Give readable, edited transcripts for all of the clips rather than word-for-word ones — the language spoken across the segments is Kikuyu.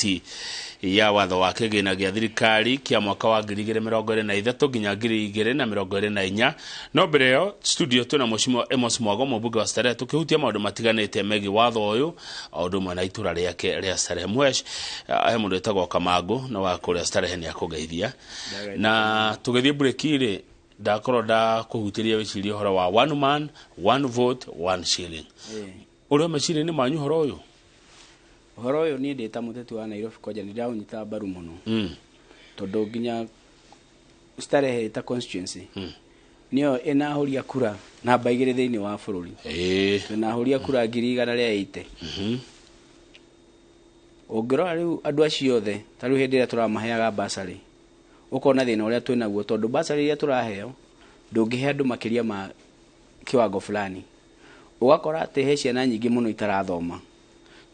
Bajeti ya watho wa kĩgĩna gĩa thirikari kĩa mwaka wa 2023 nginya 2024. No mbere ĩyo, studio twĩna Mheshimiwa Amos Mwago, mũmbunge wa Starehe, tũkĩhutia maũndũ matiganĩte megiĩ watho ũyũ o ũndũ ũmwe na itũra rĩake rĩa Starehe. Mhesh, he mũndũ wĩtagwo Kamangũ na wa kũrĩa Starehe nĩ akũgeithia. Na tũgĩthiĩ breki rĩ, ndakorwo ndakũhutĩria wĩcirie ũhoro wa one man, one vote, one shilling. Ũrĩa meciria-inĩ manyu ũhoro ũyũ? Ũhoro ũyũ niĩ ndĩ ta mũteti wa Nairobi kwanja nĩ ndĩraũnyita mbaru mũno, tondũ nginya Starehe ta constituency nĩyo ĩnahũria kura namba 2 thĩinĩ wa bũrũri. Twĩnahũria kura 180,000. Ũngĩrora rĩu andũ acio othe, ta rĩu hĩndĩ ĩrĩa tũramaheaga bursary, ũkona thĩna ũrĩa twĩnaguo, tondũ bursary iria tũraheo ndũngĩhe andũ makĩria ma kiwango fulani. Ũgakora atĩ he ciana nyingĩ mũno itarathoma,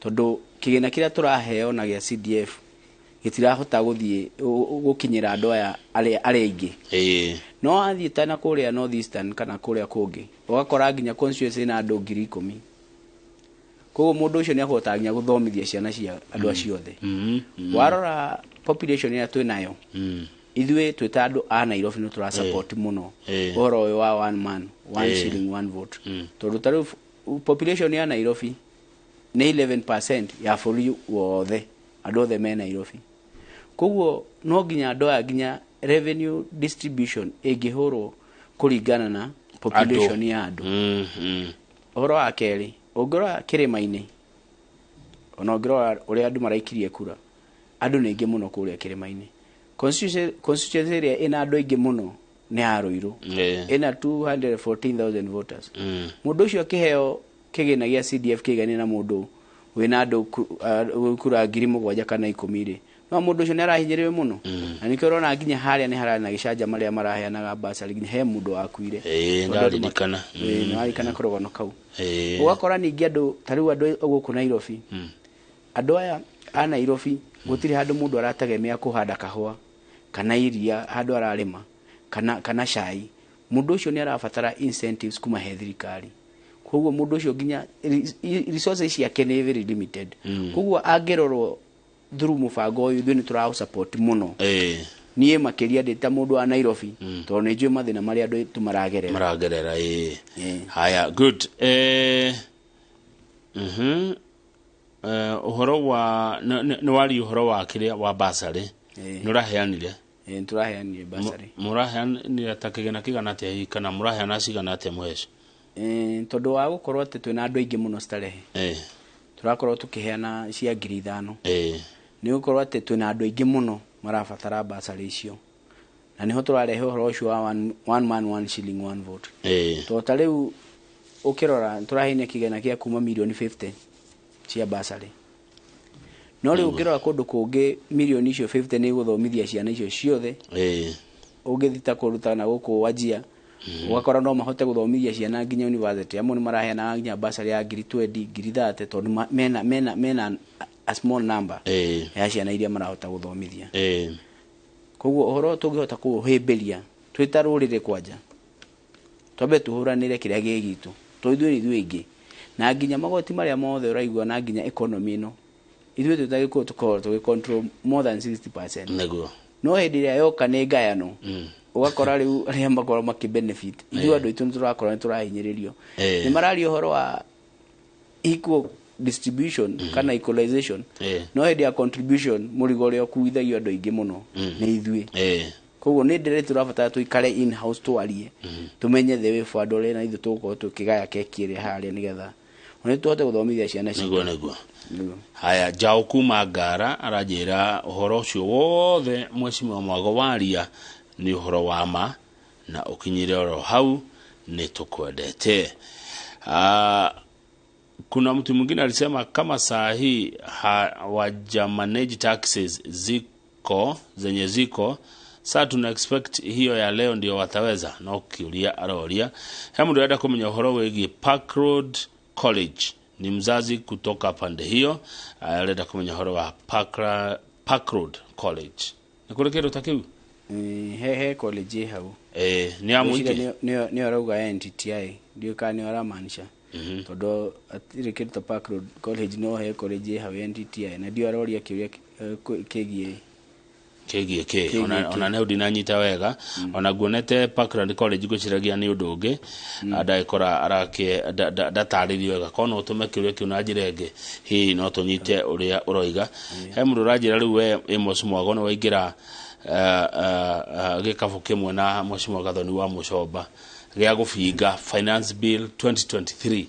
tondũ kĩgĩna kĩrĩa tũraheo na gĩa CDF gĩtirahota gũthiĩ gũkinyĩra andũ aya arĩa aingĩ. No wathiĩ ta na kũrĩa North Eastern kana kũrĩa kũngĩ, ũgakora nginya constituency ĩna andũ 10,000. Koguo mũndũ ũcio nĩ akũhota nginya gũthomithia ciana cia andũ acio othe. Warora population ĩrĩa twĩ nayo, ithuĩ twĩ ta andũ a Nairobi nĩ tũra support mũno ũhoro ũyũ wa one man, one shilling, one vote, tondũ ta rĩu population ya Nairobi nĩ 11% ya bũrũri wothe, andũ othe me Nairobi. Koguo no nginya andũ aya, nginya revenue distribution ĩngĩhũrwo kũringana na population ya andũ. Ũhoro wa kerĩ, ũngĩrora kĩrĩma-inĩ, ona ũngĩrora ũrĩa andũ maraikirie kura, andũ nĩ aingĩ mũno kũrĩa kĩrĩma-inĩ. Constituency ĩrĩa ĩna andũ aingĩ mũno nĩ ya Ruiru, ĩna 214,000 voters. Mũndũ ũcio akĩheo kĩgĩna gĩa CDF kĩiganie na mũndũ wĩna andũ kura 7,000 kana 10 rĩ, no mũndũ ũcio nĩ arahinyĩrĩrio mũno. Na nĩkĩo ũrona nginya harĩa nĩ hararĩ na gĩcanjama rĩrĩa maraheanaga bursary, nginya he mũndũ wakuire. Ĩĩ, Tondũ andũ ndaririkana. Ĩĩ, nĩwaririkana kũrũgano kau. Ũgakora ningĩ andũ ta rĩu andũ gũkũ Nairobi, andũ aya a Nairobi gũtirĩ handũ mũndũ arategemea kũhanda kahũa kana iria handũ ararĩma kana cai. Mũndũ ũcio nĩ arabatara incentives kuma he thirikari. Koguo mũndũ ũcio nginya resources ciake nĩ very limited. Koguo angĩrorwo through mũbango ũyũ, ithuĩ nĩ tũraũ support mũno. Niĩ makĩria ndĩ ta mũndũ wa Nairobi, tondũ nĩ njũĩ mathĩna marĩa andũ aitũ maragerera. Maragerera, ĩĩ. Ĩĩ. Haya, good. Ũhoro wa nĩ waria ũhoro wa kĩrĩa wa bursary. Ĩĩ. Nĩ ũraheanire? Ĩĩ, nĩ tũraheanire bursary. Mũraheanire ta kĩgĩna kĩigana atĩa hihi, kana mũraheana cigana atĩa mũheci? Ĩĩ, tondũ wa gũkorwo atĩ twĩna andũ aingĩ mũno Starehe, tũrakorwo tũkĩheana cia 5,000. Nĩ gũkorwo atĩ twĩna andũ aingĩ mũno marabatara bursary icio, na nĩho tũrarehe ũhoro ũcio wa one man, one shilling, one vote. Tondũ ta rĩu ũkĩrora tũraheana kĩgĩna kĩa kuma mirioni 50 cia bursary, no rĩu ũngĩrora kũndũ kũngĩ mirioni icio 50 nĩ igũthomithia ciana icio ciothe. Ũngĩthiĩ ta kũruta na gũkũ Wajir, ũgakora no mahote gũthomithia ciana nginya university. Amwe nĩ maraheanaga nginya bursary ya 20,000, 30,000, tondũ mena a small number ya ciana iria marahota gũthomithia. Koguo ũhoro ũyũ tũngĩhota kũũhĩmbĩria twĩ ta rũrĩrĩ, kwanja twambe tũhũranĩre kĩrĩa gĩ gitũ, tondũ ithuĩ nĩ ithuĩ aingĩ, na nginya magoti marĩa mothe ũraigua na nginya economy ĩno, ithuĩ twĩ ta Gĩkũyũ tũkoragwo tũgĩ control more than 60%. No hĩndĩ ĩrĩa yoka nĩ ngayano, ũgakora rĩu arĩa makorwo makĩ benefit, ithuĩ andũ aitũ nĩ tũrakorwo nĩ tũrahinyĩrĩrio. Nĩ mararia ũhoro wa equal distribution kana equalization, no hĩndĩ ya contribution mũrigo ũrĩa ũkuithagio andũ aingĩ mũno nĩ ithuĩ. Koguo nĩ ndĩrĩ tũrabatara tũikare in house, twarie, tũmenye the way forward ũrĩa na ithuĩ tũgũkorwo tũkĩgaya keki ĩrĩa harĩa, nĩgetha ona tũhote gũthomithia ciana citũ. Nĩguo. Nĩguo. Haya, Njaũ kuma Ngara aranjĩra ũhoro ũcio wothe Mheshimiwa Mwago waria nĩ ũhoro wa ma na ũkinyire oro hau, nĩ tũkwendete. Kuna mtu mwingine alisema kama saa hii hawaja manage taxes ziko zenye ziko saa, tuna expect hiyo ya leo ndio wataweza? No kiuria aroria. He mũndũ arenda kũmenya ũhoro wĩgiĩ Park Road College, ni mzazi kutoka pande hiyo, arenda kũmenya ũhoro wa Park Road College. Nĩ kũrĩ kĩndũ ta kĩu? He college ĩ hau. Nĩ ya Ngwĩciria mũingĩ. Nĩyo arauga ya NTTI, ndiũĩ kana nĩyo aramaanisha, tondũ hatirĩ kĩndũ ta Park Road College, no he college ĩ hau ya NTTI, na ndiũĩ aroria kĩũria. kĩgiĩ Kĩgiĩ kĩ? Kĩgiĩ Ona kĩ? ona nĩ ndinanyita wega. Ona nguonete Parkland College, ngwĩciragia nĩ ũndũ ũngĩ. Ndagĩkora arake ndatarĩrio wega, korwo no ũtũme kĩũria kĩu na njĩra ĩngĩ, hihi no tũnyite ũrĩa ũroiga. He mũndũ ũranjĩra rĩu we Amos Mwago nĩ waingĩra gĩkabũ kĩmwe na Mheshimiwa Gathoni wa Mũcomba gĩa gũbinga Finance Bill 2023.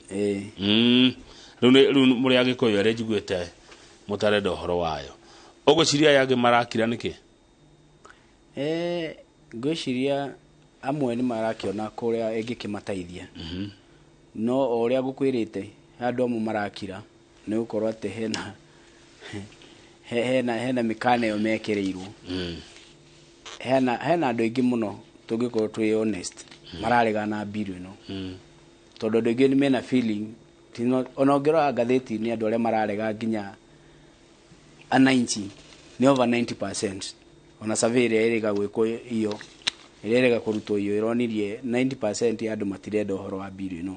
Rĩu rĩu mũrĩ Agĩkũyũ erĩ njiguĩte mũtarenda ũhoro wayo. Ũgwĩciria aya angĩ marakira nĩkĩ? Ngwĩciria amwe nĩ marakĩona kũrĩa ĩngĩkĩmateithia, no o ũrĩa ngũkwĩrĩte, he andũ amwe marakira nĩ gũkorwo atĩ hena mĩkana ĩyo mekĩrĩirwo. Hena andũ aingĩ mũno, tũngĩkorwo twĩ honest, mararegana na bill ĩno, tondũ andũ aingĩ nĩ mena feeling. Ona ũngĩrora ngathĩti-inĩ, andũ arĩa mararega nginya ananchi nĩ over 90%. Ona survey ĩrĩa ĩrĩga gwĩkwo, iyo ĩrĩa ĩrĩga kũrutwo, iyo ĩronirie 90% ya andũ matirenda ũhoro wa bill ĩno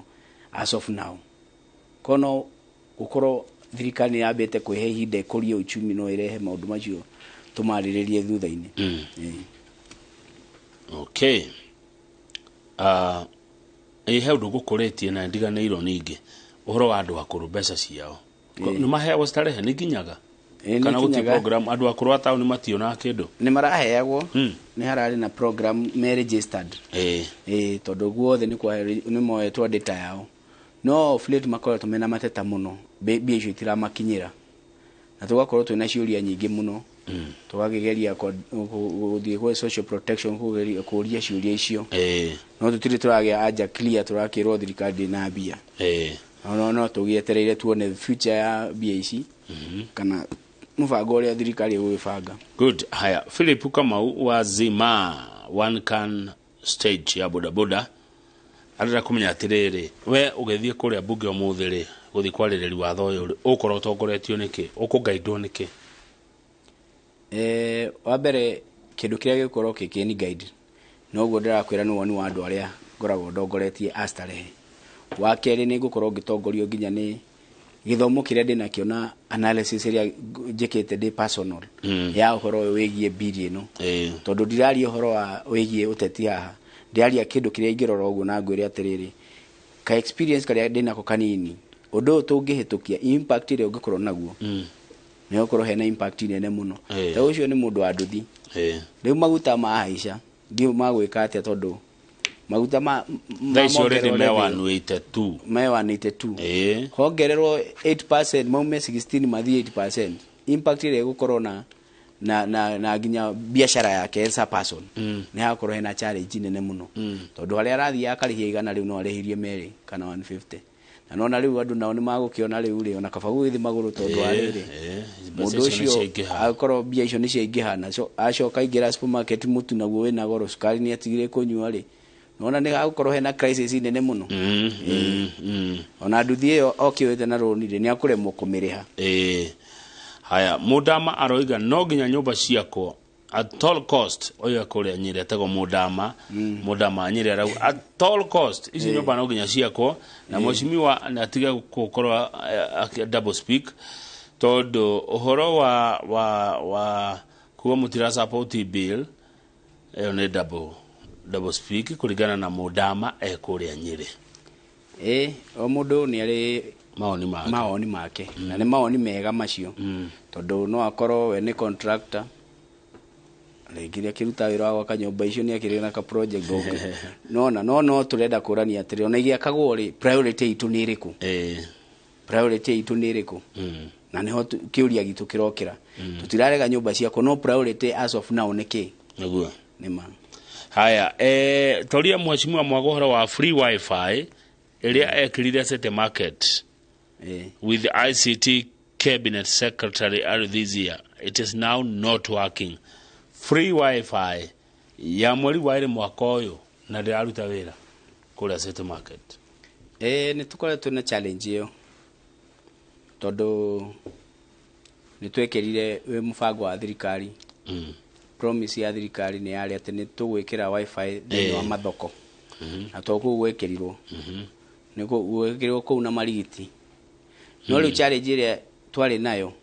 as of now. Kono gũkorwo thirikari nĩ yambĩte kwĩhe ihinda ĩkũrie uchumi, no ĩrehe maũndũ macio tũmarĩrĩrie thutha-inĩ. Okay, ĩ he ũndũ ngũkũrĩtie na ndiganĩirwo ningĩ, ũhoro wa andũ akũrũ, mbeca ciao. Nĩ maheagwo starehe? Nĩ nginyaga Ĩ, nĩ kana gũtirĩ kinyaga. program? Andũ akũrũ a taũni mationaga kĩndũ. Nĩ maraheagwo. Nĩ hararĩ na program me registered. Ĩ, tondũ guothe nĩ moetwo data yao, no of late makoretwo mena mateta mũno, mbia icio itiramakinyĩra, na tũgakorwo twĩna ciũria nyingĩ mũno. Tũgakĩgeria gũthiĩ gwĩ social protection kũgeria kũria ciũria icio, no tũtirĩ tũragĩa anja clear. Tũrakĩrwo thirikari ndĩna mbia. No tũgĩetereire tuone future ya mbia ici kana mũbango ũrĩa thirikari ĩgũgĩbanga. Good. Haya, Philip Kamau wa Zima One Can stage ya bodaboda arenda kũmenya atĩrĩrĩ, we ũgĩthiĩ kũrĩa mbunge ũmũthĩ rĩ, gũthiĩ kwarĩrĩria watho ũyũ rĩ, ũgũkorwo ũtongoretio nĩkĩ? Ũkũgaidwo nĩkĩ? Wa mbere, kĩndũ kĩrĩa gĩgũkorwo gĩkĩni guide noguo ndĩrakwĩra nĩ woni wa andũ arĩa ngoragwo ndongoretie a Starehe. Wa kerĩ, nĩ ngũkorwo ngĩtongorio nginya nĩ gĩthomo kĩrĩa ndĩnakĩo na analysis ĩrĩa njĩkĩte ndĩ personal ya ũhoro ũyũ wĩgiĩ bili ĩno, tondũ ndiraria ũhoro wa wĩgiĩ ũteti haha, ndĩraria kĩndũ kĩrĩa ingĩrora ũguo na ngwĩre atĩrĩrĩ, ka experience karĩa ndĩnako kanini, ũndũ ũyũ tũngĩhĩtũkia, impact ĩrĩa ũngĩkorwo naguo, nĩ ũgũkorwo hena impact nene mũno. Ta ũcio nĩ mũndũ wa nduthi. Rĩu maguta mahaica, ndiũ magwĩka atĩa, tondũ maguta ma Thaa ici already me mongererwo 182. Me 182. Hongererwo 8%, maume 16 mathiĩ 8%, impact ĩrĩa ĩgũkorwo na nginya biacara yake as a person, nĩ hakorwo hena challenge nene mũno, tondũ harĩa arathiĩ akarĩhia 100, rĩu no arĩhirie merĩ kana 150, na nona rĩu andũ nao nĩ magũkĩona rĩu rĩ, ona kaba gũgĩthiĩ magũrũ, tondũ wa rĩrĩ, mbeca mũndũ icio nĩ ũcio ciaingĩha. Akorwo mbia icio nĩ ciaingĩha na acoka aingĩra supermarket, mũtu naguo wĩna goro, cukari nĩ atigire kũnyua rĩ, nona nĩ hagũkorwo hena crisis nene mũno. Ona nduthi ĩyo okĩoete na rũni rĩ, nĩ akũremwo kũmĩrĩha. Haya, mũndama aroiga no nginya nyũmba ciakwo at all cost. Ũyũ ekũrĩa Nyĩrĩ, etagwo mũndama. Mũndama Nyĩrĩ arauga at all cost ici nyũmba no nginya ciakwo, na mheshimiwa nĩ atige gũkorwo double speak, tondũ ũhoro wa kuga mũtira support bill ĩyo nĩ double speak, kũringana na mũndama ekũrĩa Nyĩrĩ. Ĩ, o mũndũ nĩ arĩ mawoni make. Mawoni make, na nĩ mawoni mega macio, tondũ no akorwo we nĩ contractor, rĩngĩ nĩ akĩruta wĩra wa gwaka nyũmba icio, nĩ akĩrĩ na ka project ũngĩ nona. No tũrenda kũrania atĩrĩ, ona igĩakagwo rĩ, priority itũ nĩ ĩrĩkũ? Priority itũ nĩ ĩrĩkũ? Na nĩho kĩũria gitũ kĩrokĩra. Tũtirarega nyũmba ciakwo, no priority as of now nĩ kĩ? Nĩguo. Nĩ ma. Haya, toria mheshimiwa Mwago ũhoro wa free wifi ĩrĩa ekĩrire City Market with the ICT cabinet secretary early this year. It is now not working. Free wifi ya mweri wa ĩrĩ mwaka ũyũ na ndĩraruta wĩra kũrĩa City Market. Nĩ tũkoretwo na challenge ĩyo, tondũ nĩ twekĩrire wĩ mũbango wa thirikari. Promise ya thirikari nĩ yarĩ atĩ nĩ tũgwĩkĩra wifi thĩinĩ wa mathoko, na to kũu gwĩkĩrirwo, nĩ gwĩkĩrirwo kũu na marigiti. No rĩu challenge ĩrĩa twarĩ nayo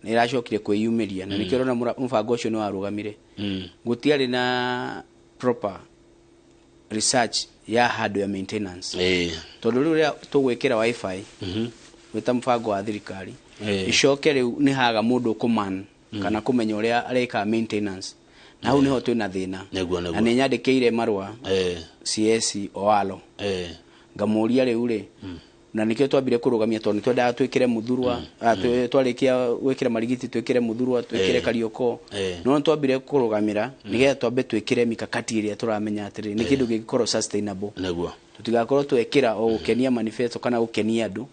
Nĩ ĩracokire kwĩyumĩria na nĩkĩo ũrona mũbango ũcio nĩ warũgamire. Gũtiarĩ na proper research ya hardware maintenance, tondũ rĩu rĩrĩa tũgwĩkĩra WiFi wĩta mũbango wa thirikari, icoke rĩu nĩ haga mũndũ ũkũman kana kũmenya ũrĩa areka maintenance, na hau nĩho twĩna thĩna. Nĩguo. Na nĩ nyandĩkĩire marũa CS Owalo, ngamũria rĩu rĩ, na nĩkĩo twambire kũrũgamia, tondũ nĩ twendaga twĩkĩre Muthurwa, twarĩkia gwĩkĩra Marigiti twĩkĩre Muthurwa, twĩkĩre Karioko, no nĩ twambire kũrũgamĩra nĩgetha twambe twĩkĩre mikakati ĩrĩa tũramenya atĩrĩ nĩ kĩndũ kĩngĩkorwo sustainable, tũtigakorwo twekĩra o gũkenia manifesto kana gũkenia andũ,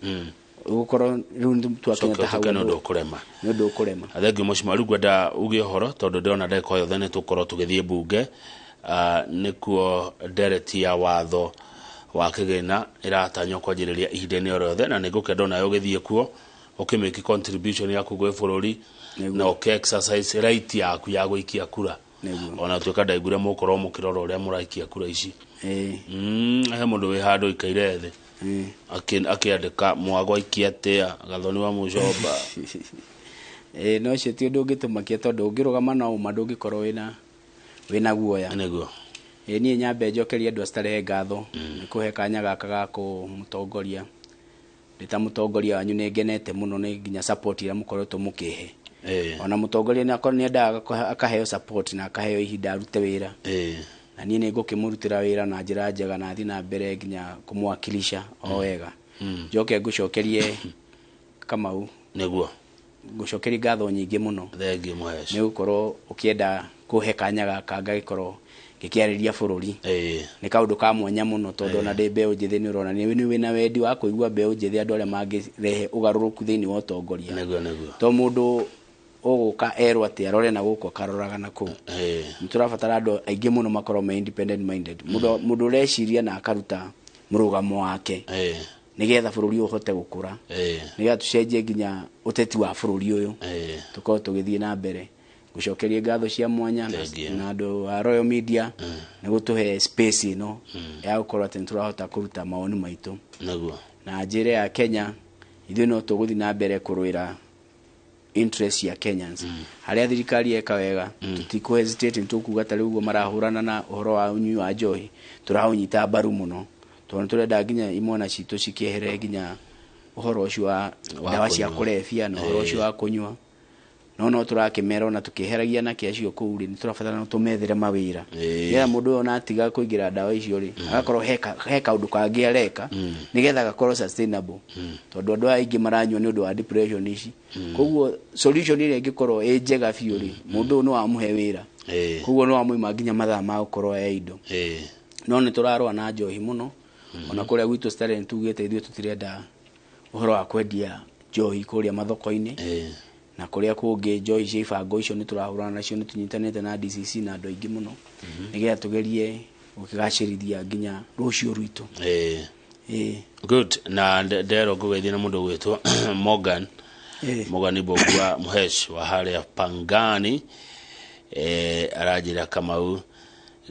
gũkorwo rĩu nĩ twakinya ta hau. Coke nĩ ũndũ ũkũrema. Nĩ ũndũ ũkũrema. Thengiũ mũcima. Rĩu ngwenda uge ũhoro tondũ ndĩrona ndagĩka o yothe nĩ tũkorwo tũgĩthiĩ mbunge. Nĩkuo ndereti ya watho wa kĩgĩna ĩratanywo kwanjĩrĩria ihinda-inĩ o rĩothe, na nĩ ngũkenda onawe ũgĩthiĩ kuo ũkĩmĩki contribution yaku gwĩ bũrũri na ũkĩ exercise right yaku ya gũikia kura. Ona tuĩka ndaiguire mũkorwo mũkĩrora ũrĩa mũraikia kura ici. He mũndũ wĩ handũ ikaire thĩ akĩandĩka mwago aikia atĩa Gathoni wa Mũcomba. Ĩĩ, no ũcio ti ũndũ ũngĩtũmakia, tondũ ũngĩrũgama na ũma ndũngĩkorwo wĩna guoya. Ĩĩ, niĩ nyambe njokerie andũ a Starehe ngatho nĩ kũhe kanya gaka ga kũmũtongoria. Ndĩ ta mũtongoria wanyu nĩ ngenete mũno nĩ nginya support ĩrĩa mũkoretwo mũkĩhe. Ona mũtongoria nĩ akorwo nĩ endaga akaheo support na akaheo ihinda arute wĩra, na niĩ nĩ ngũkĩmũrutĩra wĩra na njĩra njega na thiĩ na mbere nginya kũmwakilisha o wega. Njoke ngũcokerie, Kamau, ngũcokerie ngatho nyingĩ mũno Thengiũ, Mũhesh. nĩ gũkorwo ũkĩenda kũhe kanya gaka ngagĩkorwo ngĩkĩarĩria bũrũri. Nĩ kaũndũ ka mwanya mũno, tondũ ona ndĩ mbeũ njĩthĩ nĩ ũrona nĩ wĩna wendi wa kũigua mbeũ njĩthĩ, andũ arĩa mangĩrehe ũgarũrũku thĩinĩ wa ũtongoria, nĩguo nĩguo to mũndũ ũgũka erwo atĩ arore na gũkũ akaroraga na kũu. Nĩ tũrabatara andũ aingĩ mũno makorwo me independent minded, mũndũ ũreciria na akaruta mũrũgamo wake nĩgetha bũrũri ũyũ ũhote gũkũra, nĩgetha tũcenjie nginya ũteti wa bũrũri ũyũ, tũkorwo tũgĩthiĩ na mbere. Ngũcokerie ngatho cia mwanya Thank you. na andũ a Royal Media nĩ gũtũhe space ĩno ya gũkorwo atĩ nĩ tũrahota kũruta mawoni maitũ, na njĩra ya Kenya ithuĩ no tũgũthiĩ na mbere kũrũĩra interest cia Kenyans. Harĩa thirikari eka wega, tũtikũ hesitate, nĩ tũkuga ta rĩu ũguo marahũrana na ũhoro wa ũnyui wa njohi, tũraũnyita mbaru mũno, tondũ nĩ tũrenda nginya imwana citũ cikĩehere nginya ũhoro ũcio wa Wa ndawa cia kũnyua. kũrebia na ũhoro ũcio wa kũnyua. No tũrakĩmera ona tũkĩeheragia anake acio kũu rĩ, nĩ tũrabatara no tũmethere mawĩra, nĩgetha mũndũ ũyũ ona atiga kũingĩra ndawa icio rĩ, agakorwo he kaũndũ kangĩ areka nĩgetha gakorwo sustainable, tondũ andũ aya aingĩ maranyua nĩ ũndũ wa depression ici. Koguo solution ĩrĩa ĩngĩkorwo ĩ njega biũ rĩ, mũndũ ũyũ nĩ wamũhe wĩra, koguo nĩ wamũima nginya mathaa ma gũkorwo e indo. No nĩ tũrarũa na njohi mũno, ona kũrĩa gwitũ Starehe nĩ tugĩte ithuĩ tũtirenda ũhoro wa kwendia njohi kũrĩa mathoko-inĩ na kũrĩa kũngĩ. Njohi cia ibango icio nĩ tũrahũrana nacio, nĩ tũnyitanĩte na DCC na andũ aingĩ mũno nĩgetha tũgerie gũkĩgacĩrithia nginya rũciũ rwitũ. Good. Na nderwo ngũgeithie na mũndũ ũgwĩtwo Morgan. Morgan Mbogua Mũhesh wa harĩa Pangani, aranjĩra Kamau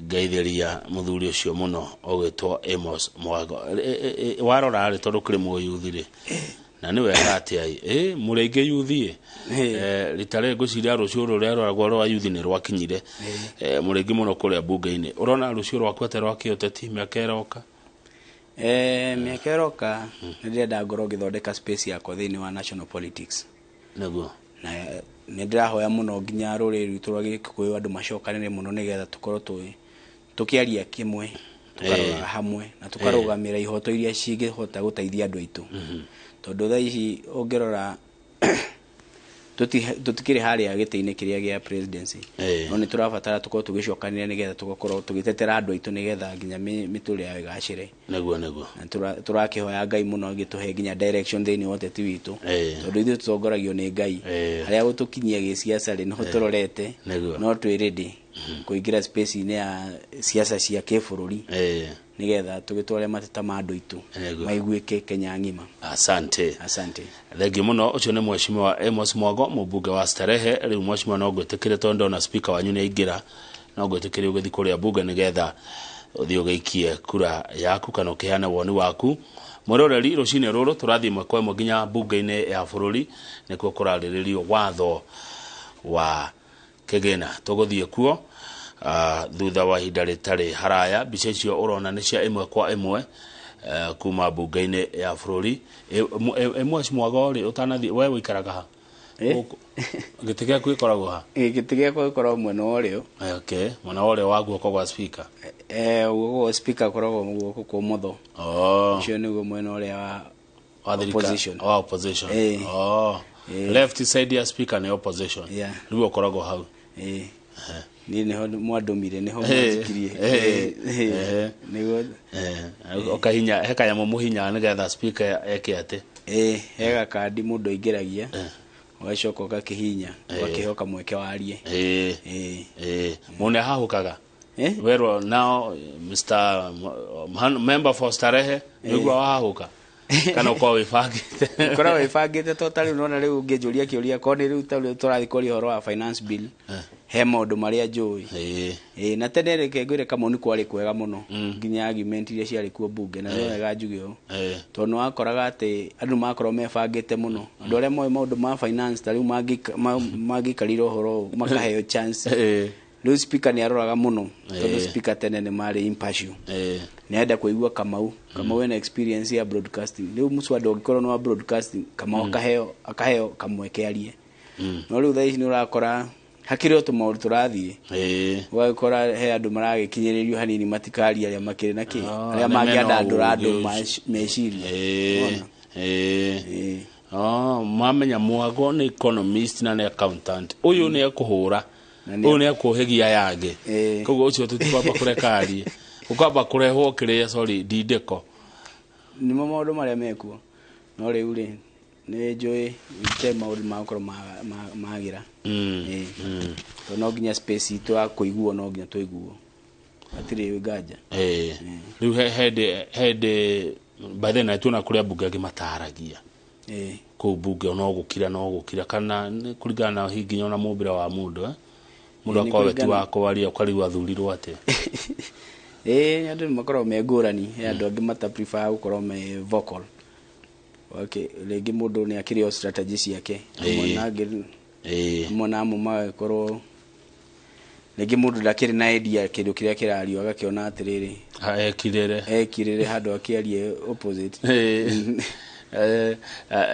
ngeithĩria mũthuri ũcio mũno ũgwĩtwo Amos Mwago. Warora rĩ, tondũ kũrĩ mũyuthi rĩ, na nĩ wega atĩa mũrĩ aingĩ yuthi rita rĩrĩ ngwĩciria rũciũ rũrĩa rwaragwo rwa yuthi nĩ rwakinyire, mũrĩ aingĩ mũno kũrĩa mbunge-inĩ. Ũrona rũciũ rwaku atĩa rwa kĩũteti mĩaka ĩroka? Mĩaka ĩroka nĩ ndĩrenda ngorwo ngĩthondeka space yakwa thĩinĩ wa national politics. Na nĩ ndĩrahoya mũno nginya rũrĩrĩ rwitũ rwa Gĩkũyũ andũ macokanĩre mũno nĩgetha tũkorwo tũkĩaria kĩmwe, tũkarora hamwe na tũkarũgamĩra ihoto iria cingĩhota gũteithia andũ aitũ, tondũ thaa ici ũngĩrora tũtikĩrĩ harĩa gĩtĩ-inĩ kĩrĩa gĩa presidency, no nĩ tũrabatara tũkorwo tũgĩcokanĩrĩra nĩgetha tũgakorwo tũgĩtetera andũ aitũ nĩgetha nginya mĩtũrĩre yao ĩgacĩre. Nĩguo nĩguo. Na tũrakĩhoya Ngai mũno agĩtũhe nginya direction thĩinĩ wa ũteti witũ, tondũ ithuĩ tũtongoragio nĩ Ngai. Harĩa gũtũkinyia gĩciaca rĩ, no tũrorete, no twĩ ready kũingĩra space-inĩ ya siasa cia kĩbũrũri nĩgetha tũgĩtware mateta ma andũ aitũ maiguĩke Kenya ng'ima. Asante. Asante. Thengiũ mũno. Ũcio nĩ mheshimiwa Amos Mwago, mũmbunge wa Starehe. Rĩu mheshimiwa, no ngwĩtĩkĩre, tondũ ndona speaker wanyu nĩ aingĩra, no ngwĩtĩkĩre ũgĩthiĩ kũrĩa mbunge nĩgetha Ũthiĩ ũgĩikie kura yaku kana ũkĩheane woni waku. Mwĩroreri, rũcinĩ rũrũ tũrathiĩ ĩmwe kwa ĩmwe nginya mbunge-inĩ ya bũrũri, nĩkuo kũrarĩrĩrio watho wa kĩgĩna. Tũgũthiĩ kuo thutha wa ihinda rĩtarĩ haraya. Mbica icio ũrona nĩ cia ĩmwe kwa ĩmwe kuma mbunge-inĩ ya bũrũri. Ĩmwe Mwago rĩ, ũtanathiĩ, we ũikaraga ha? Gũkũ. Gĩtĩ gĩaku gĩkoragwo ha? Gĩtĩ gĩakwa gĩkoragwo mwena wa ũrĩo. Okay, mwena wa ũrĩo wa guoko gwa speaker. Guoko gwa speaker gũkoragwo guoko kwa ũmotho. Oh. Ũcio nĩguo mwena ũrĩa wa Wa thirikari. Opposition. Wa opposition. Oh. Left side ya speaker nĩ opposition. Yeah. Rĩu ũkoragwo hau. Niĩ nĩho mwandũmire, nĩho mwanjikirie. Nĩguo. Ũkahinya he kanyamũ mũhinyaga nĩgetha speaker eke atĩ? He gakandi mũndũ aingĩragia, ũgacoka ũgakĩhinya, ũgakĩheo kamweke warie. Mũndũ nĩahahũkaga? Werwo now Mr. Member for Starehe, nĩguo wahahũka kana ũkorwo wĩbangĩte? Ũkoragwo wĩbangĩte, to ta rĩu nona rĩu ũngĩnjũria kĩũria, korwo nĩ rĩu ta rĩu tũrathiĩ kwaria ũhoro wa finance bill, he maũndũ marĩa njũĩ. Na tene reke ngwĩre Kamau nĩ kwarĩ kwega mũno, nginya argument iria ciarĩ kuo mbunge, na nĩ wega njuge ũũ, tondũ nĩ wakoraga atĩ andũ makorwo mebangĩte mũno, andũ arĩa moĩ maũndũ ma finance ta rĩu mangĩikarĩire ũhoro ũyũ makaheo chance. Rĩu speaker nĩ aroraga mũno, tondũ speaker tene nĩ marĩ impartial. Nĩ arenda kũigua Kamau. Kamau ena experience ya broadcasting. Rĩu mũswada ũngĩkorwo nĩ wa broadcasting, Kamau akaheo kamweke arie. No rĩu thaa ici nĩ ũrakora hakĩrĩ o tũmaũndũ tũrathiĩ, ũgagĩkora he andũ maragĩkinyĩrĩrio hanini matikaria, arĩa makĩrĩ na kĩ, arĩa nĩ mena mangĩandandũra andũ ũũgĩ ũcio. meciria. Wona? Oh, mamenya Mwago nĩ economist na nĩ accountant, ũyũ nĩ ekũhũra, Na nĩ ũyũ nĩ ekũhĩgia yangĩ. Koguo ũcio tũtikwamba kũreka arie, ũkwamba kũrehwo kĩrĩa, sorry, ndindĩko. Nĩmo maũndũ marĩa mekuo, no rĩu rĩ nĩ njũĩ te maũndũ magũkorwo magĩra. Tondũ no nginya space itũ ya kũiguo, no nginya tũiguo, hatirĩ nganja. Rĩu hĩndĩ by then tuona kũrĩa mbunge angĩ mataragia kũu mbunge no gũkira, no gũkira, kana nĩ kũringana na hihi nginya ona mũmbĩre wa mũndũ, eh? Mũndũ Nĩ akorwo we ti kũringana. wa kwaria, ũkarigwo athurirwo atĩa. Andũ nĩ makoragwo me ngũrani. He andũ angĩ mata prefer gũkorwo me vocal. Okay, rĩngĩ mũndũ nĩ akĩrĩ o strategy ciake. Amwe na angĩ, amwe na amwe magagĩkorwo rĩngĩ mũndũ ndakĩrĩ na idea kĩndũ kĩrĩa kĩrario, agakĩona atĩrĩrĩ, Ha, ekirĩre. Ekirĩre handũ akĩarie opposite.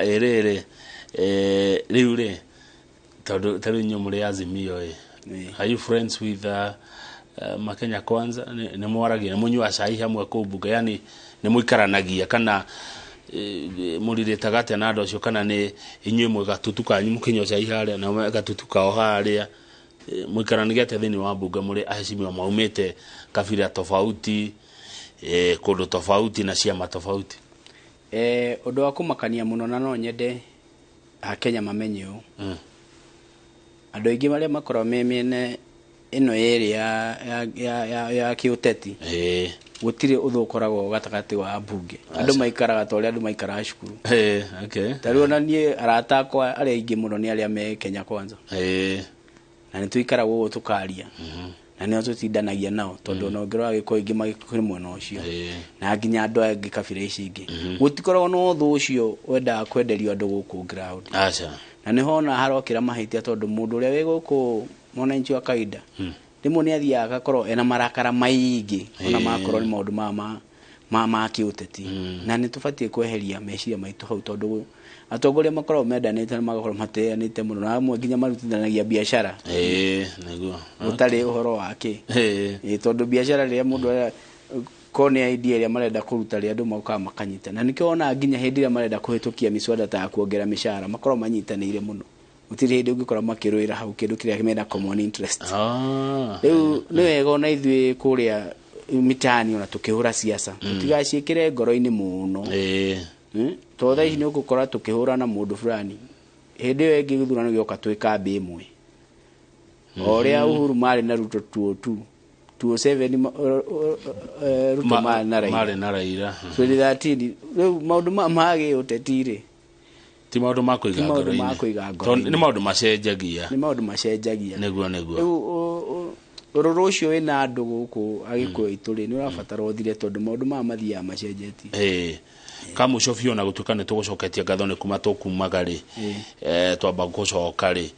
Ĩrĩrĩ rĩu rĩ, tondũ ta rĩu inyuĩ mũrĩ Azimio ĩ, are you friends with Makenya Kwanza? Nĩ mwaragia, nĩ mũnyuaga cai hamwe kũu mbunge, yani nĩ mũikaranagia, kana mũrirĩtaga atĩa na andũ acio, kana nĩ inyuĩ mwĩ gatutu kanyu mũkĩnyua cai harĩa na me gatutu kao harĩa? Mũikaranagia atĩa thĩinĩ wa mbunge mũrĩ aheshimiwa maumĩte kabira tofauti, kũndũ tofauti na ciama tofauti? Ũndũ wa kũmakania mũno, na no nyende akenya mamenye ũũ, andũ aingĩ marĩa makoragwo me mĩena ĩno ĩrĩ ya kĩũteti, gũtirĩ ũthũ ũkoragwo gatagatĩ wa mbunge. Andũ maikaraga ta ũrĩa andũ maikaraga cukuru. Ta rĩu ona niĩ arata akwa arĩa aingĩ mũno nĩ arĩa me Kenya Kwanza, na nĩ tũikaraga ũguo tũkaria, na nĩo tũtindanagia nao, tondũ ona ũngĩrora gĩkũyũ aingĩ magĩkũrĩ mwena ũcio, na nginya andũ aya angĩ kabira ici ingĩ, gũtikoragwo na ũthũ ũcio wendaga kwenderio andũ gũkũ ground. Aca. Na nĩho ona harokĩra mahĩtia, tondũ mũndũ ũrĩa wĩ gũkũ, mwananchi wa kawaida, rĩmwe nĩ athiaga agakorwo ena marakara maingĩ, ona makorwo nĩ maũndũ ma kĩũteti. Na nĩ tũbatiĩ kweheria meciria maitũ hau, tondũ atongoria makoragwo mendanĩte na magakorwo mateanĩte mũno, na amwe nginya marutithanagia biacara Nĩguo. gũtarĩ ũhoro wa kĩ. Tondũ biacara rĩrĩa mũndũ ko nĩ idea ĩrĩa marenda kũruta, rĩrĩa andũ mokaga makanyita, na nĩkĩo wonaga nginya hĩndĩ ĩrĩa marenda kũhĩtũkia mĩswada ta ya kuongerera mĩcara, makoragwo manyitanĩire mũno. Gũtirĩ hĩndĩ ũngĩkora makĩrũĩra hau kĩndũ kĩrĩa mena common interest. Rĩu nĩ wega ona ithuĩ kũrĩa mitaani ona tũkĩhũra siasa tũtigaciĩkĩre ngoro-inĩ mũno. Tondũ thaa ici nĩ ũgũkora tũkĩhũra na mũndũ fulani, hĩndĩ ĩyo ĩngĩ gĩthurano gĩoka twĩ kambĩ ĩmwe, o ũrĩa Uhuru marĩ na Ruto 202, 207, Ruto marĩ na Raila. Marĩ na Raila. 2013. Rĩu maũndũ ma gĩũteti rĩ, ti maũndũ ma kũiga Ti maũndũ ma ngoro-inĩ. kũiga Tondũ ngoro-inĩ. nĩ maũndũ macenjagia. Nĩ maũndũ macenjagia. Nĩguo. Rĩu Ũrũrũ ũcio wĩna andũ gũkũ Agĩkũyũ aitũ rĩ, nĩ ũrabatara ũthire tondũ maũndũ maya mathiaga macenjetie. Kamũico biũ, na gũtuĩka nĩ tũgũcoketie ngatho nĩ kuma tũkumaga rĩ, twamba gũcoka rĩ,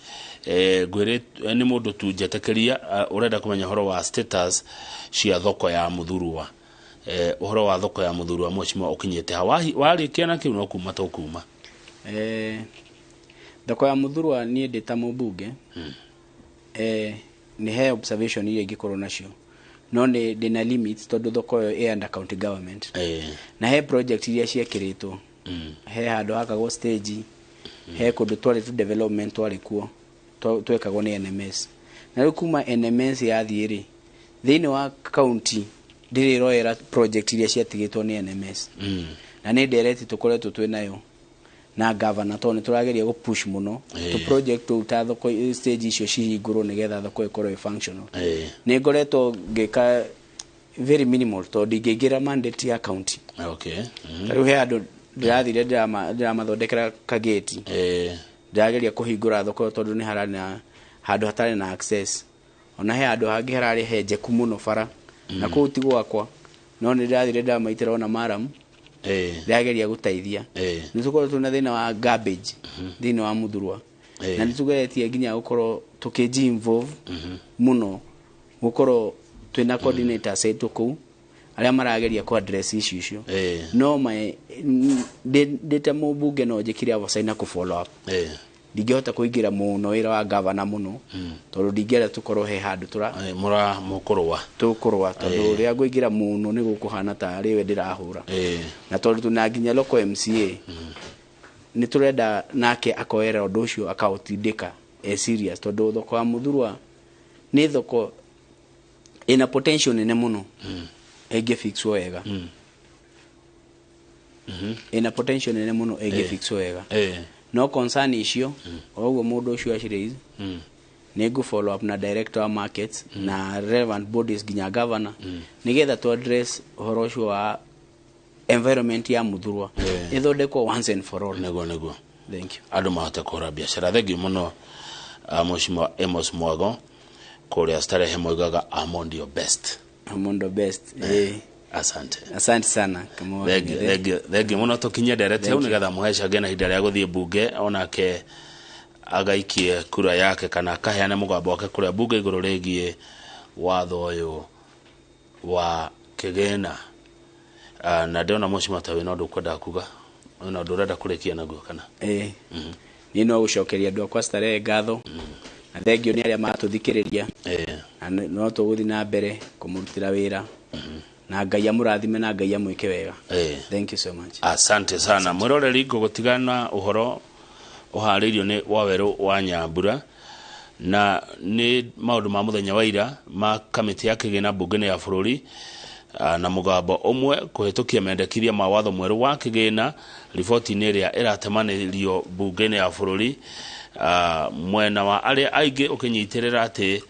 ngwĩrĩ nĩ mũndũ tu njetĩkĩria, ũrenda kũmenya ũhoro wa status cia thoko ya Mũthurwa. Ũhoro wa thoko ya Mũthurwa, mheshimiwa, ũkinyĩte ha? Warĩkia na kĩu no kuma tũkuma. Thoko ya Mũthurwa, niĩ ndĩ ta mũmbunge, nĩ he observation iria ingĩkorwo nacio, no nĩ ndĩna limits tondũ thoko ĩyo ĩ under county government. Na he project iria ciekĩrĩtwo, he handũ hakagwo stage, he kũndũ twarĩ tu development twarĩ kuo twekagwo nĩ NMS, na rĩu kuma NMS yathiĩ rĩ, thĩinĩ wa county ndĩrĩ ĩroera project iria ciatigĩtwo nĩ NMS. Na nĩ ndereti tũkoretwo twĩ nayo na governor tondũ nĩ tũrageria gũ push mũno tũ project tũu ta thoko, stage icio cihingũrwo nĩgetha thoko ĩkorwo ĩ functional. Nĩ ngoretwo ngĩka very minimal tondũ ndingĩingĩra mandate ya county. Ta rĩu he handũ ndĩrathire ndĩramathondekera kageti, ndĩrageria kũhingũra thoko ĩyo tondũ nĩ hararĩ na handũ hatarĩ na access. Ona he handũ hangĩ hararĩ henjeku mũno bara, na kũu ti gwakwa, no nĩ ndĩrathire ndĩramaitĩra ona maramu, ndĩrageria gũteithia. Nĩ tũkoretwo na thĩna wa garbage thĩinĩ wa Mũthurwa, na nĩ tũgeretie nginya gũkorwo tũkĩji involve mũno, gũkorwo twĩna coordinators aitũ kũu arĩa marageria kũ address issue icio. No ndĩ ta mũmbunge no njĩkire oversight na kũ follow up. Ndingĩhota kũingĩra mũno wĩra wa governor mũno tondũ ndingĩenda tũkorwo he handũ tũra Mũra mũkũrũa. Tũkũrũa, tondũ rĩrĩa ngũingĩra mũno nĩ gũkũhana tarĩ we ndĩrahũra. Na tondũ tuna nginya local MCA, nĩ tũrenda nake akoera ũndũ ũcio akaũtindĩka e serious, tondũ thoko ya Mũthurwa nĩ thoko ĩna potential nene mũno ĩngĩfixwo wega, ĩna potential nene mũno ĩngĩfixwo wega. No concern icio o ũguo mũndũ ũcio aciraise, nĩ ngũ follow up na director wa markets na relevant bodies nginya governor nĩgetha tu address ũhoro ũcio wa environment ya Mũthurwa, ĩthondekwo once and for all. Nĩguo. Thank you. Andũ mahote kũhũra biacara. Thengiũ mũno, mheshimiwa Amos Mwago kũrĩa Starehe, moigaga Amondo best. Amondo best. Asante. Asante sana. Kamau. Thengiũ, thengiũ, thengiũ mũno. Tũkinye ndereti hau nĩgetha mũhecange na ihinda rĩa gũthiĩ mbunge onake agaikie kura yake kana akaheane mũgambo wake kũrĩa mbunge igũrũ rĩgiĩ watho ũyũ wa kĩgĩna. Na ndĩrona mheshimiwa ta wĩna ũndũ ũkwendaga kuga, wĩna ũndũ ũrenda kũrĩkia naguo kana? Niĩ no gũcokeria andũ akwa Starehe ngatho, na thengio nĩ arĩa matũthikĩrĩria, na no tũgũthiĩ na mbere kũmũrutĩra wĩra, na Ngai amũrathime na Ngai amwĩke wega. Thank you so much. Asante sana mwĩroreri. Ngũgũtigana ũhoro ũharĩirio nĩ Wawerũ wa Nyambura, na nĩ maũndũ ma mũthenya wa ira ma kamĩtĩ ya kĩgĩna mbunge-inĩ ya bũrũri, na mũgambo ũmwe kũhĩtũkia mendekithia ma watho mwerũ wa kĩgĩna riboti-inĩ ĩrĩa ĩratemanĩrio mbunge-inĩ ya bũrũri. Mwena wa arĩa aingĩ ũkĩnyitĩrĩra atĩ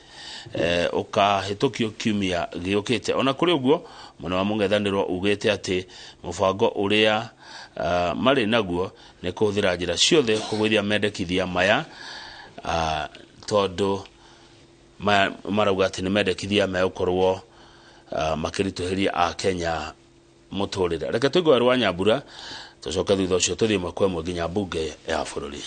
ũkahĩtũkio kiumia gĩũkĩte. Ona kũrĩ ũguo, mwena wa mũng'ethanĩro ugĩte atĩ mũbango ũrĩa marĩ naguo nĩ kũhũthĩra njĩra ciothe kũgũithia mendekithia maya, tondũ maya marauga atĩ nĩ mendekithia megũkorwo makĩritũhĩria akenya mũtũrĩre. Reke tũigue rwa Nyambura, tũcoke thutha ũcio tũthiĩ ĩmwe kwa ĩmwe nginya mbunge ya bũrũri.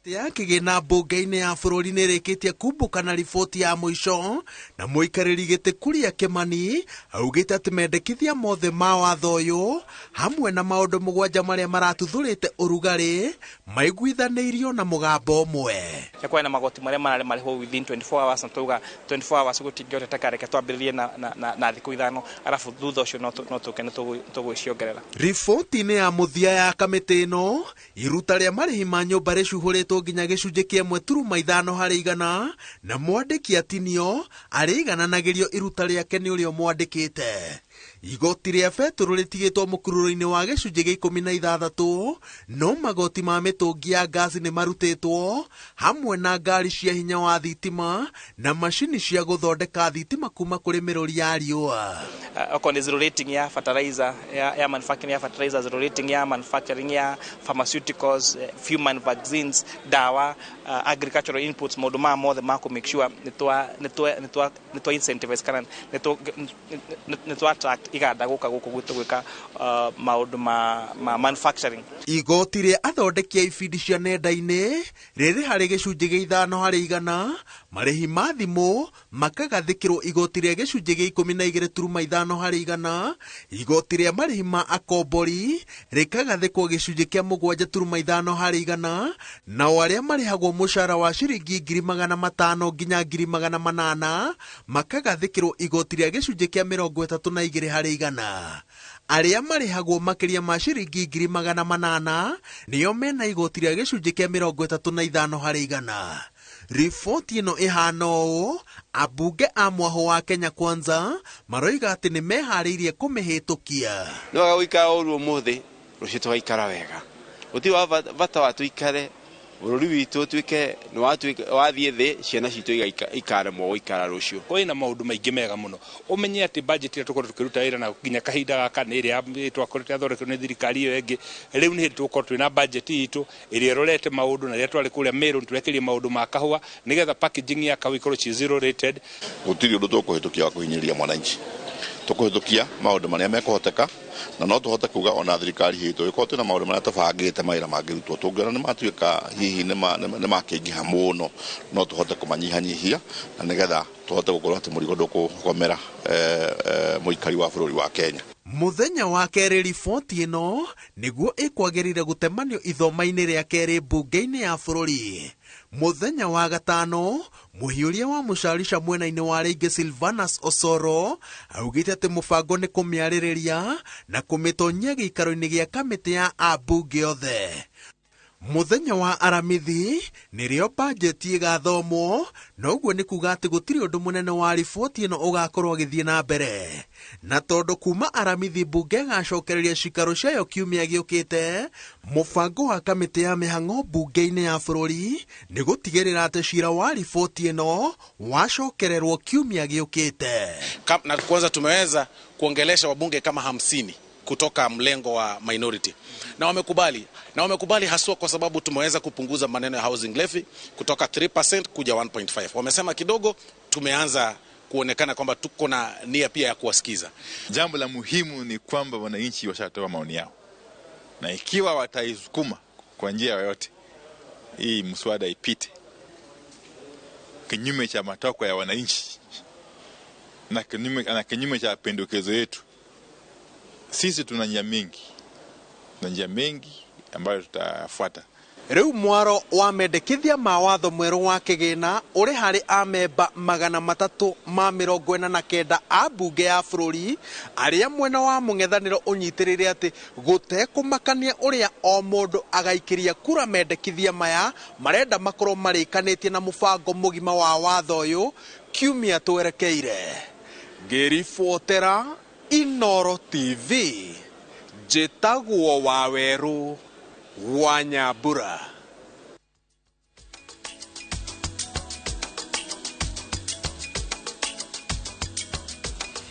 Ya kĩgĩna mbunge-inĩ ya bũrũri nĩ ĩrĩkĩtie kumbũka na riboti ya mũico, na mũikarĩri gĩtĩ Kuria Kĩmani augĩte atĩ mendekithia mothe ma watho ũyũ hamwe na maũndũ 7 marĩa maratuthũrĩte ũrugarĩ maiguithanĩirio na mũgambo ũmwe. Kwa na magoti marĩa mararĩ marĩhwo within 24 hours, na tuga 24 hours gũtingĩhoteteka, reke twambĩrĩrie na thikũ 5, arabu thutha ũcio no tũke nĩ tũgũciongerera. Riboti-inĩ ya mũthia ya kamĩtĩ ĩno, iruta rĩa marĩhi ma nyũmba rĩcuhũrĩtwo nginya gĩcunjĩ kĩa 1.5 harĩ igana, na mwandĩki atinio arĩigananagĩrio iruta rĩake nĩ ũrĩa ũmwandĩkĩte. Igoti rĩa betũrũ rĩtigĩtwo mũkururo-inĩ wa gĩcunjĩ gĩa 16, no magoti ma mĩtũngi ya ngasi nĩ marutĩtwo hamwe na ngari cia hinya wa thitima na macini cia gũthondeka thitima kuma kũrĩ mĩrũri ya riũa. Okorwo nĩ zero rating ya fertilizer ya manufacturing ya fertilizer, zero rating ya manufacturing ya pharmaceuticals, human vaccines, dawa, agricultural inputs, maũndũ maya mothe ma kũ make sure nĩ twa incentivize kana nĩ twa attract iganda gũka gũkũ gwitũ gwĩka maũndũ ma manufacturing. Igoti rĩa athondeki a ibindi cia nenda-inĩ rĩrĩ harĩ gĩcunjĩ gĩa 5%, marĩhi ma thimũ makagathĩkĩrwo igoti rĩa gĩcunjĩ gĩa 12.5%, igoti rĩa marĩhi ma akombori rĩkagathĩkwo gĩcunjĩ kĩa 7.5%, nao arĩa marĩhagwo mũcara wa ciringi 500,000 nginya 800,000 makagathĩkĩrwo igoti rĩa gĩcunjĩ kĩa 32%. Arĩa marĩhagwo makĩria ma ciringi 800,000 nĩo mena igoti rĩa gĩcunjĩ kĩa 35%. Riboti ĩno ĩhana ũũ, ambunge a mwahũ wa Kenya Kwanza maroiga atĩ nĩ meharĩirie kũmĩhĩtũkia. Nĩ wega gũikara ũru ũmũthĩ, rũciũ tũgaikara wega. Gũtirĩ wa bata wa tũikare bũrũri witũ ũtuĩke nĩ wathiĩ thĩ, ciana citũ ikaremwo gũikara rũciũ. Kwĩna maũndũ maingĩ mega mũno. Ũmenye atĩ budget ĩrĩa tũkoretwo tũkĩruta wĩra na nginya kahinda gaka nĩ ĩrĩa twakoretwo yathondeketwo nĩ thirikari ĩyo ĩngĩ. Rĩu nĩ hĩndĩ tũgũkorwo twĩna budget itũ ĩrĩa ĩrorete maũndũ, na rĩrĩa twarĩ kũrĩa Meru nĩtũrekerie maũndũ ma kahũa nĩgetha packaging ya kahũa ĩkorwo ci zero rated. Gũtirĩ ũndũ tũkũhĩtũkia wa kũhinyĩrĩria mwananchi. Tũkũhĩtũkia maũndũ marĩa mekũhoteka, na no tũhote kuga ona thirikari itũ ĩkorwo twĩna maũndũ marĩa tũbangĩte mawĩra mangĩrutwo, tũngĩona nĩ matuĩka hihi nĩ makĩingĩha mũno, no tũhote kũmanyihanyihia na nĩgetha tũhote gũkorwo atĩ mũrigo ndũkũgomera mũikari wa bũrũri wa Kenya. Mũthenya wa kerĩ riboti ĩno nĩguo ĩkwagĩrĩire gũtemanio ithoma-inĩ rĩa kerĩ mbunge-inĩ ya bũrũri. Mũthenya wa gatano mũhiũria wa mũcarica mwena-inĩ wa rĩngĩ Silvanus Osoro augĩte atĩ mũbango nĩ kũmĩarĩrĩria na kũmĩtonyia gĩikaro-inĩ gĩa kamĩtĩ ya ambunge othe. Mũthenya wa Aramithi nĩrĩo bajeti ĩgathomwo, na ũguo nĩ kuga atĩ gũtirĩ ũndũ mũnene wa riboti ĩno ũgakorwo ũgĩthiĩ na mbere. Na tondũ kuma Aramithi mbunge ĩgacokereria cikaro ciayo kiumia gĩũkĩte, mũbango wa kamĩtĩ ya mĩhang'o mbunge-inĩ ya bũrũri nĩ gũtigĩrĩra atĩ cira wa riboti ĩno wacokererwo kiumia gĩũkĩte. Na kwanza tumeweza kuongelesha wabunge kama 50 kutoka mlengo wa minority, na wamekubali haswa kwa sababu tumeweza kupunguza maneno ya housing levy kutoka 3% kuja 1.5. Wamesema kidogo tumeanza kuonekana kwamba tuko na nia pia ya kuwasikiza. Jambo la muhimu ni kwamba wananchi washatoa maoni yao, na ikiwa wataisukuma kwa njia yoyote hii mswada ipite kinyume cha matakwa ya wananchi na kinyume cha pendekezo yetu, sisi tuna njia mingi, tuna njia mingi ambayo tutafuata. Rĩu mwaro wa mendekithia ma watho mwerũ wa kĩgĩna ũrĩ harĩ amemba 349 a mbunge ya bũrũri arĩa mwena wa mũng'ethanĩro ũnyitĩrĩire atĩ gũtekũmakania ũrĩa o mũndũ agaikĩria kura mendekithia maya marenda makorwo marĩkanĩtie na mũbango mũgima wa watho ũyũ kiumia twerekeire. Ngĩribotera Inoro TV, njĩtagwo Wawerũ wa Nyambura.